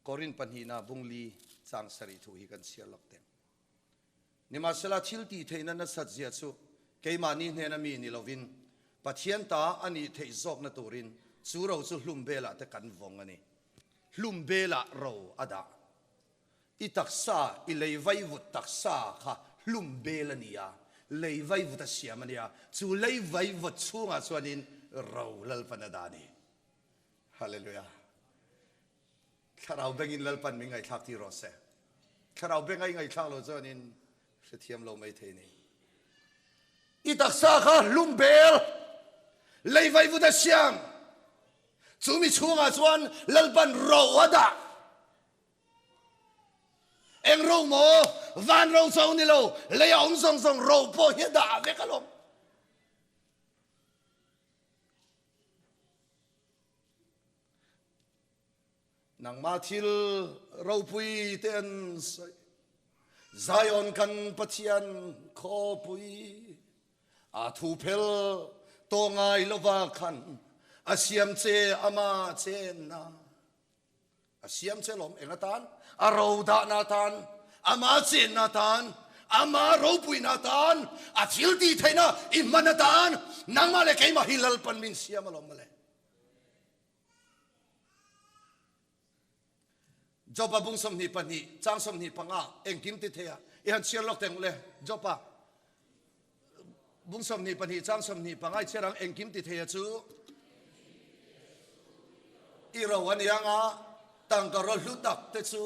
Korin pahnihna bungli chang sarih thu hi kan chhiar lawk teh. Nimahsela thil tih theihna nasat zia chu keimahni hnena mi ni lovin Pathian ta a nih theih zawkna turin chu ro chu hlum belah te kan vawng a ni. Hlum belah ro a dah. I taksa, i lei vaivut taksa kha hlum bel a ni a, lei vaivut a siam a nia, chu lei vaivut chhungah chuanin ro Lalpan a dah a ni. Hallelujah. Thlarau bengin Lalpan min ngaihthlak tir rawh se. Thlarau benga i ngaihthlak lo chuanin hrethiam lo mai thei ni. I taksa kha hlum bel, lei vaivut a siam. Chu mi chhungah chuan Lalpan ro a dah. Eng ro maw? Van ro cho ni lo, lei a awm zawng zawng ro pawh hi a dah vek alawm. Nangmah thil ropui te an sawi. Zion kan Pathian khawpui a thu phel tawh ngai lova khan a siam che ama chenna. A siam che lawm eng atan? A ro dahna atan, ama chenna atan, ama ropuina atan, a thil tih theihna i hman atan, nangmah leh keimah hi Lalpan min siam alawm mawle. Job-a bung 22 chang 25 engkim ti thei a i han chhiar lawk teh ang le Job-a bung 22 chang 25 i chhiar ang engkim ti thei a chu i ro a ni ang a tangka ro hlu tak te chu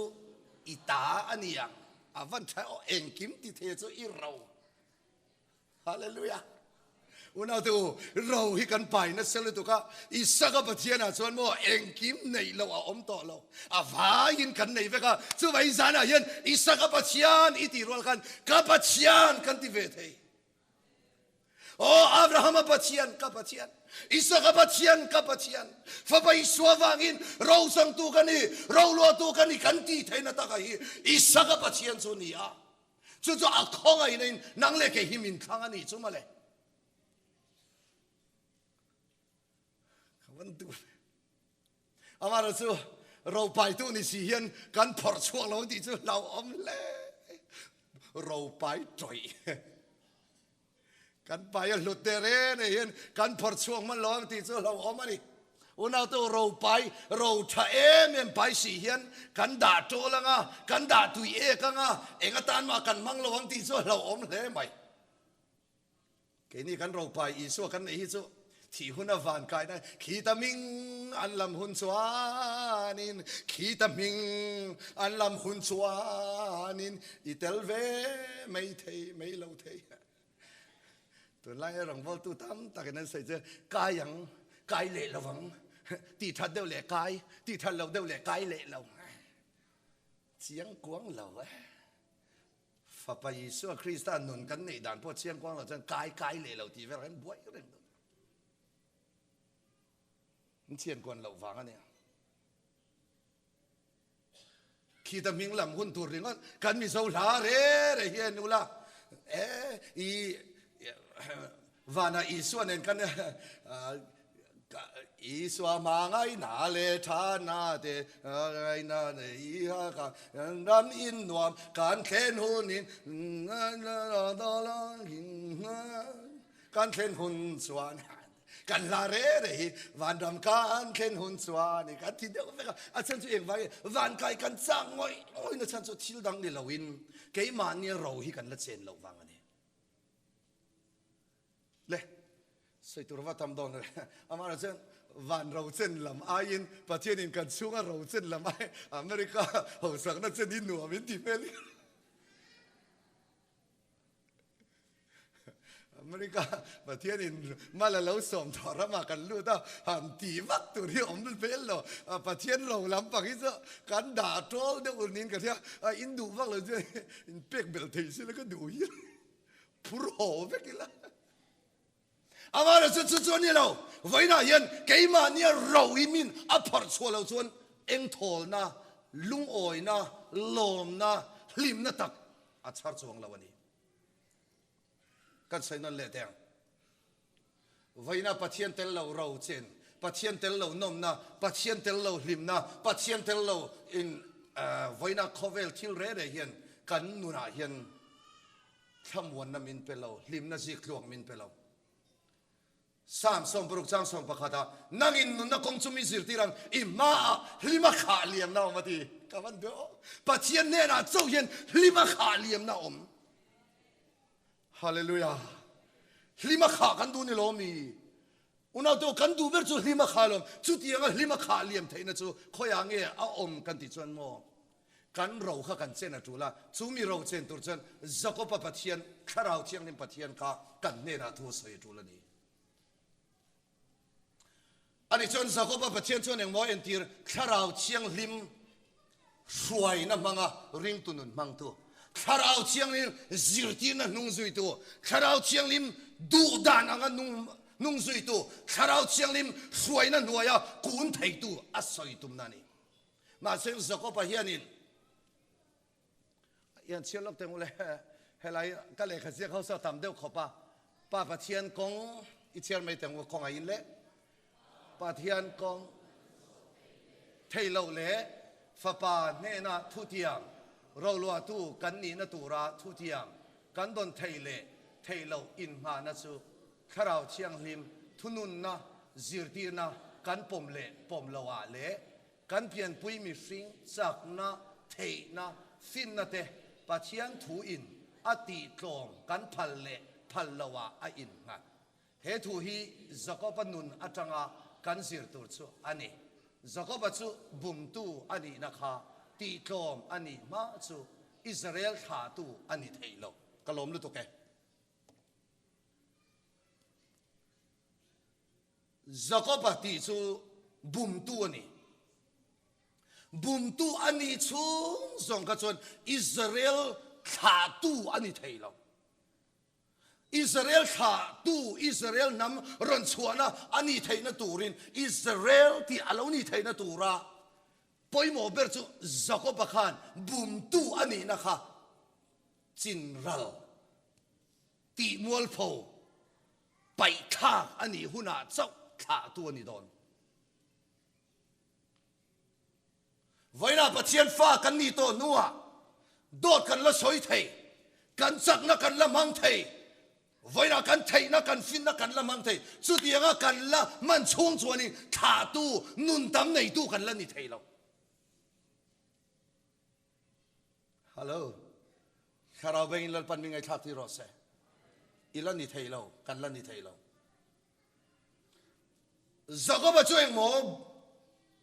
i ta a ni ang a van tha aw engkim ti thei a chu i ro Hallelujah. Unau te u, ro hi kan pai nasa lutuk a, Isaka Pathianah chuan maw engkim neih loh a awm tawh lo. A vaiin kan nei vek a, chuvai zanah hian Isaka Pathian i tih rual khan ka Pathian kan ti ve thei. Aw Abrahama Pathian ka Pathian, Isaka Pathian ka Pathian, fapa Isua vangin ro changtu ka ni, ro luahtu ka ni kan tih theihna taka hi Isaka Pathian chu ni a. Chu chu a khawngaihna in nang leh kei hi min thlang a nih chu mawle. Ka van duh ve. Amah chu ropaitu ni si hian kan phawrh chhuak lo tih chu hlauhawm hle. Ropai tawih. Kan pai a hlut te reng nei hian kan phawrh chhuak hman lo ang tih chu hlauhawm a ni. Unaute u ro pai, ro tha em em pai si hian kan dah tawl ang a, kan dah tui ek ang a, eng atan mah kan hmang lo ang tih chu a hlauhawm hle mai. Keini kan ro pai Isua kan neih hi chu Thih hun a van kaina khita hming an lam hun chuanin, khita hming an lam hun chuanin i tel ve mai thei mai lo thei. Tunlai a rawngbawltu tam takin an sawi chu kai ang, kai leh lo ang, tih that deuh leh kai, tih that loh deuh leh kai leh lo. Chiang kuang lo e. Fapa Isua Krista nun kan neih dan pawh chiang kuang lo chuan kai kai leh lo tih vel kan buai reng dawn. An chian kuan loh vang a nia. Khita hming lam hun tur ringawt kan Mizo hla re re hian ula e i Vana Isua nen kan Isua ma ngai na le tha na te ngai na ne i ha ka ram in nuam kan thlen hun in kan thlen hun chuan kan hla re re hi vanram kan thlen hun chuan kan thi deuh vek a a chhan chu eng vai van kai kan chak ngawih ngawih na chhan chu thil dang ni lo in keimahni ro hi kan la chen loh vang a ni. Le, sawi tur va tam dawn le. Amah chuan van ro chen lam aiin Pathianin kan chhunga ro chen lam ai America hausakna chen hi nuam in ti hmel hi. America Pathianin mal a lo sawm tawh ramah kan lut a, han ti vak tur hi awm hmel lo. Pathian ro lampang hi chu kan dah tawl deuh niin ka hria. In duh vak lo chuan in pek belh thei sila ka duh hi. Phur haw vek ila. Amah chu chu chu a ni lo. Vawiinah hian keimahnia ro hi min a phawrh chhuah lo chuan engthawlna, lungawina, lawmna, hlimna tak a chhar chuang lo a ni. Kan sawi nawn leh teh ang. Vawiinah Pathian tel lo ro chen, Pathian tel lo nawmna, Pathian tel lo hlimna, Pathian tel lo in. Vawiina khawvel thil reh reh hian kan nunah hian thlamuanna min pe lo, hlimna ziktluak min pe lo. Psalm 60 chang 11 ah, Nangin nunna kawng chu mi zirtir ang, i hmaah hlima khah liamna a awm a ti. Ka van be aw. Pathian hnenah chauh hian hlima khah liamna a awm. Hallelujah. Hlima khah kan duh ni lo mi? Unau kan duh ber chu hlima khah lawm. Chutianga hlima khah liam theihna chu khawiah nge a awm kan tih chuan maw? Kan ro kha kan chen a tul a, chu mi ro chen tur chuan Jakoba Pathian, Thlarau Thianghlim Pathian kha kan hnenah thu a sawi a tul a ni. Ani chuan Jakoba Pathian chuan engmaw entir Thlarau Thianghlim hruaina hmanga ringtu nun hmangtu, Thlarau Thianghlim zirtirna hnung zuitu, Thlarau Thianghlim duhdan anga nung zuitu, Thlarau Thianghlim hruaina hnuaia kun theitu a sawi tumna a ni. Mahse Jakoba hianin Ian chhiar lawk teh ule, helai ka lehkha ziak ho saw tam deuh khawp a, Pa Pathian kawng i chhiar mai teh u khawngaih in le Pathian kawng thei loh leh Fapa hnena thutiang roluahtu kan nihna tura thutiang kan dawn thei leh theih loh inngahna chu Thlarau Thianghlim thununna zirtirna kan pawm leh pawm loh ah leh kan pianpui mihring chakna, theihna, finna te Pathian thu in a tih tlawm kan phal leh phal lo ah a innghat. He thu hi Jakoba nun atanga kan zir tur chu a ni. Jakoba chu bumtu a nihna kha tih tlawm a nih hma chu Israel thlahtu a ni thei lo. Ka lawm lutuk e. Jakoba tih chu bumtu a ni. Bumtu a nih chhung zawng kha chuan Israel thlahtu a ni thei lo. Israel thlahtu, Israel hnam rawn chhuahna a nih theihna turin Israel tih a lo nih theihna tura pawimawh ber chu Jakoba khan bumtu a nihna kha chinral tih mualpho paihthlak a nih hunah chauh thlahtu a ni dawn. Vawiinah Pathian fa kan nih tawh hnuah dawt kan la sawi thei, kan chakna kan la hmang thei, vawiinah kan theihna kan finna kan la hmang thei, chutianga kan la hman chhung chuanin thlahtu nun tam neitu kan la ni thei lo. Hello. Thlarau bengin Lalpan mi ngaihthlak tir rawh se. I la ni thei lo, kan la ni thei lo. Jakoba chu engmaw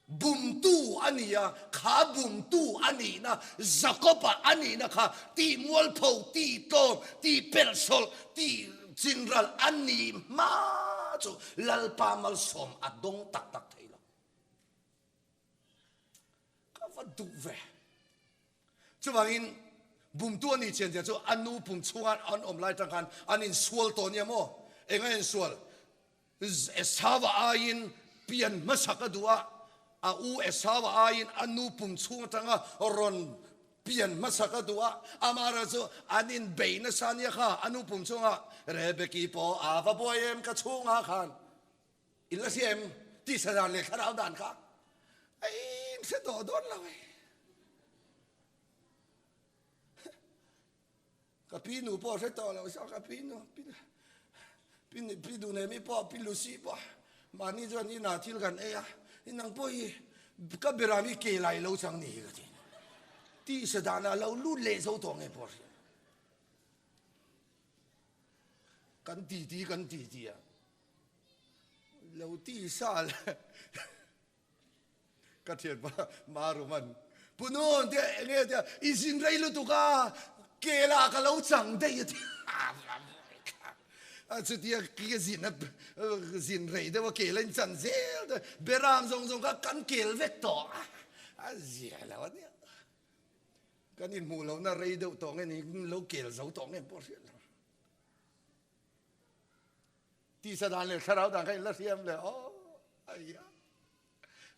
bumtu a ni a, kha bumtu a nihna, Jakoba a nihna kha tih mualpho, tih tlawm, tih pelhsawlh, tih chinral a nih hma chu Lalpa malsawm a dawng tak tak thei lo. Ka va duh ve. Chuvangin bumtu a nih chian zia chu a nu pum chhunga an awm lai tang khan an insual tawh nia maw? Eng a insual? Esauva aiin pian hmasak a duh a, a u Esauva aiin a nu pum chhung atanga rawn pian hmasak a duh a, amaherawhchu chu an inbeih nasa nia kha a nu pum chhunga Rebeki pawh a va buai em ka chhungah khan I la hria em? Tisa dan leh thlarau dan kha a in hre tawh dawn lo e. Ka pi nu pawh hre tawh lo so ka pi nu pi pi pi du nei mi pawh pi Lucy pawh mahni chuan inah thil kan ei a inang pawh hi ka beram hi ke lai lo chang ni hi ka ti. Tisa danah lo lut leh zo tawh nge pawh hria. Kan ti ti kan ti ti a. Lo ti sa le ka thian pa Maruman Punun te enge te i zin rei lutuk a kela ka lo chang daih a ti a chutia ki a zin a zin rei deuh a kel a in chan zel te beram zawng zawng kha kan kel vek tawh a a zia lo a nia kan inhmuh lohna rei deuh tawh nge ni lo kel zo tawh nge pawh hriat lo. Tisa dan leh thlarau dan kha in la hriam le aw ai a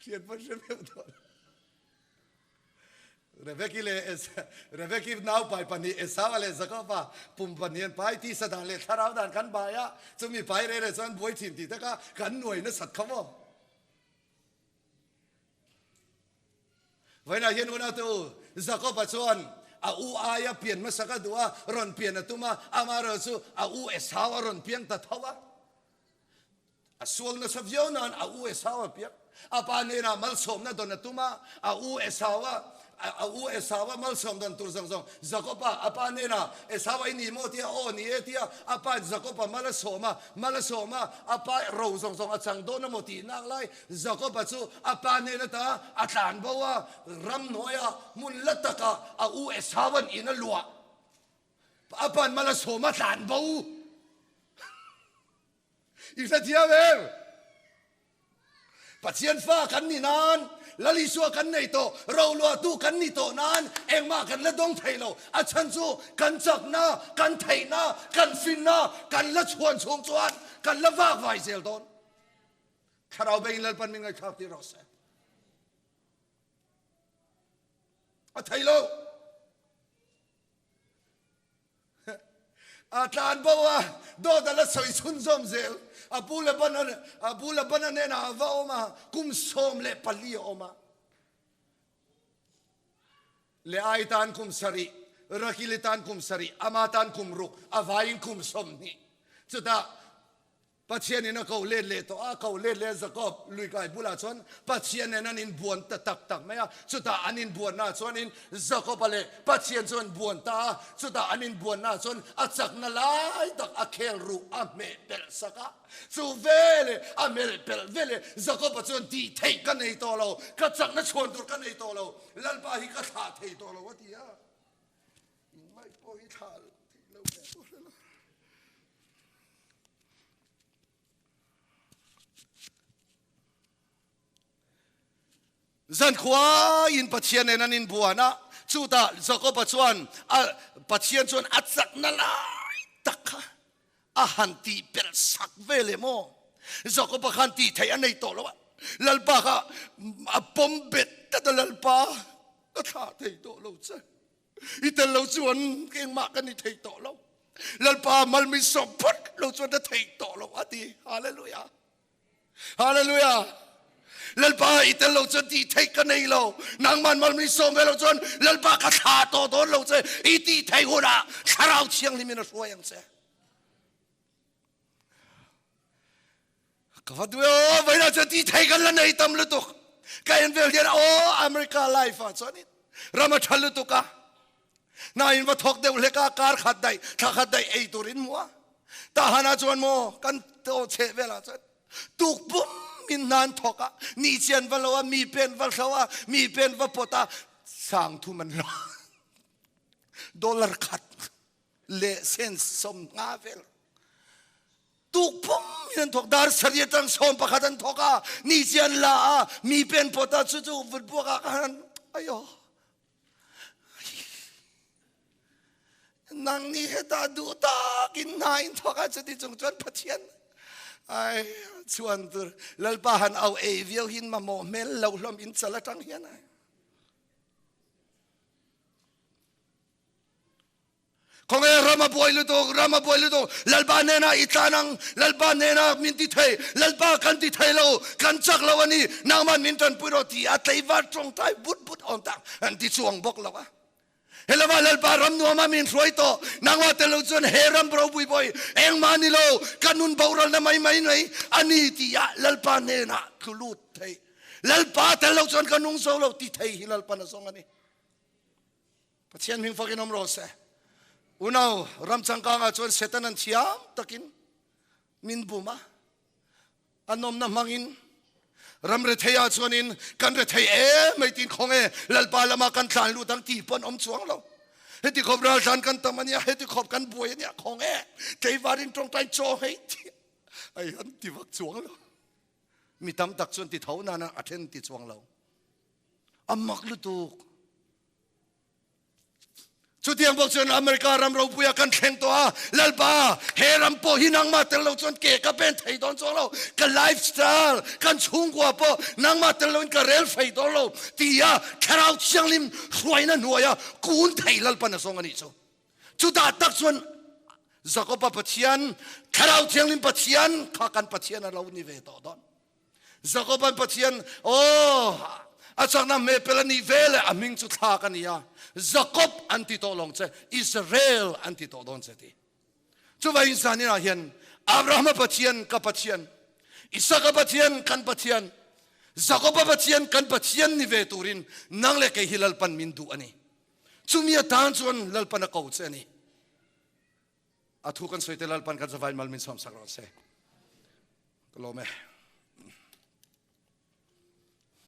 hriat pawn hre meuh tawh lo. Rebeki leh Rebeki nau pai pahnih Esau leh Jakoba pum pahnih an pai tisa dan leh thlarau dan kan bai a chumi pai reh reh chuan buai thin tih taka kan nuai nasat kha maw. Vawiinah hian unau u, Jakoba chuan a u aia pian hmasa ka duh a, rawn pian a tum a, amaherawh chu a u Esau a rawn piang ta tho a. A sual nasa viau nan a u Esau a piang. A pa hnenah malsawmna dawn a tum a, a u Esau a a u Esau a malsawm dawn tur zawng zawng Jakoba a pa hnenah Esau a i ni maw tia aw ni e tia a pa in Jakoba mal a sawm a, mal a sawm a, a pa ro zawng zawng a chang dawn emaw tih nak lai Jakoba chu a pa hnen ata a tlan bo a, ramhnuaia hmun la takah a u Esaua'n in a luah. A pa'n mal a sawm a tlan bo. I hrethiam em? Pathian fa kan ni nan, Lal Isua kan nei tawh, roluahtu kan ni tawh nan engmah kan la dawng thei lo. A chhan chu kan chakna, kan theihna, kan finna kan la chhuan chhung chuan kan la vak vai zel dawn. Thlarau bengin Lalpan min ngaihthlak tir rawh se. A thei lo. A tlan bo a, dawt a la sawi chhunzawm zel. A pu Laban a pu Labana hnenah a va awm a, kum 14 a awm a. Leai tan kum sarih, Rakili tan kum sarih, ama tan kum ruk, a vaiin kum 20. Chutah Pathian in a ko let leh tawh a, a ko let leh a Jakob lui kai bulah chuan Pathian nen an inbuan ta tak tak mai a, chutah an inbuanna chuanin Jakob-a leh Pathian chu an buan ta a, chutah an inbuanna chuan a chakna lai tak a khel ruh a hmeh pelh sak a, chu veleh a melh pelh veleh Jakob-a chuan tih theih ka nei tawh lo, ka chakna chhuan tur ka nei tawh lo, Lalpa hi ka thlah thei tawh lo a ti a, inmai pawh hi thlah theih lo hle pawh hre lo. Zankhua in Pathian nen an inbuan a, chutah Jakoba chuan a Pathian chuan a chakna lai tak kha a han tih pelh sak ve leh maw? Jakoba khan tih theih a nei tawh lo a, Lalpa kha a pawm bet tlat a, Lalpa ka thlah thei tawh lo che. I tel lo chuan engmah kan ni thei tawh lo. Lalpa mal min sawm phawt lo chuan ka thei tawh lo a ti. Hallelujah. Hallelujah. Lalpa i tel lo chuan tih theih ka nei lo. Nangman mal min sawm ve lo chuan Lalpa ka thla tawh dawn lo che. I tih theih hunah Thlarau Thianghlim in a hruai ang che. Ka va duh e aw, vawiinah chuan tih theih kan la nei tam lutuk. Ka en vel hian aw America life ah chuanin ram a tha lutuk a. Na in va thawk deuh hlek a, kar khat daih, thla khat daih ei tur in hmu a. Tahan ah chuan maw kan aw chheh velah chuan tuk pum in hna an thawk a, ni chian va lo a, mi pen va hlo a, mi pen va pawt a, sang thum an lo. Dollar khat leh sen 50 vel. Tuk pum in an thawk dar sarih atang 11 an thawk a ni chi an la a mi pen pawt a chu chu vut buak ah khan ayo nang ni heta duh tak in hna in thawk a chuti chung chuan Pathian ai chuan tur Lalpa han au ei viau hin mamawh hmel lo hlawm in chal atang hian ai Khawnge ram a buai lutuk, ram a buai lutuk, Lalpa hnenah i tlan ang, Lalpa hnenah min ti thei, Lalpa kan ti thei lo, kan chak lo a ni, nangman min tanpui rawh ti a tleivar tawngtai but but awm tak an ti chuang bawk lo a. Helama Lalpa ram nuama min hruai tawh, nangmah tel lo chuan he ram ropui pawh hi engmah ni lo, ka nun boralna mai mai mai a ni ti a Lalpa hnenah tlu lut thei. Lalpa tel lo chuan ka nung zo lo ti thei hi Lalpan a zawng a ni. Pathian hming fakin awm rawh se. Unau ram changkangah chuan Satan an thiam takin min bum a. A nawmna hmangin ram rethei ah chuanin kan rethei em mai tin khawng e Lalpa lama kan tlan lut ang ti pawn awm chuang lo. Heti khawp raltlan kan tam ania, heti khawp kan buai ania khawng e tleivarin tawngtai chaw hei ti ai an ti vak chuang lo. Mi tam tak chuan ti tho nana a then ti chuang lo. A mak lutuk. Chutiang bawk chuan America ram ropuia kan thleng tawh a, Lalpa, he ram pawh hi nangmah tel lo chuan ke ka pen thei dawn chuang lo, ka lifestyle, kan chhungkua pawh nangmah tel loin ka rel fei dawn lo tia Thlarau Thianghlim hruaina hnuaia kun thei Lalpan a zawng a nih chu. Chutah tak chuan Jakoba Pathian, Thlarau Thianghlim Pathian kha kan Pathian a lo ni ve tawh dawn. Jakoban Pathian, aw, A chakna hmehpel a nih ve leh a hming chu thlak a ni a, Jakob an ti tawh lawng che, Israel an ti tawh dawn che ti. Chuvangin zaninah hian Abrahama Pathian ka Pathian, Isaka Pathian kan Pathian, Jakoba Pathian kan Pathian ni ve turin nang leh kei hi Lalpan min duh a ni. Chumi atan chuan Lalpan a ko che a ni. A thu kan sawi te Lalpan kan zavain mal min sawm sak rawh se. Ka lawm e.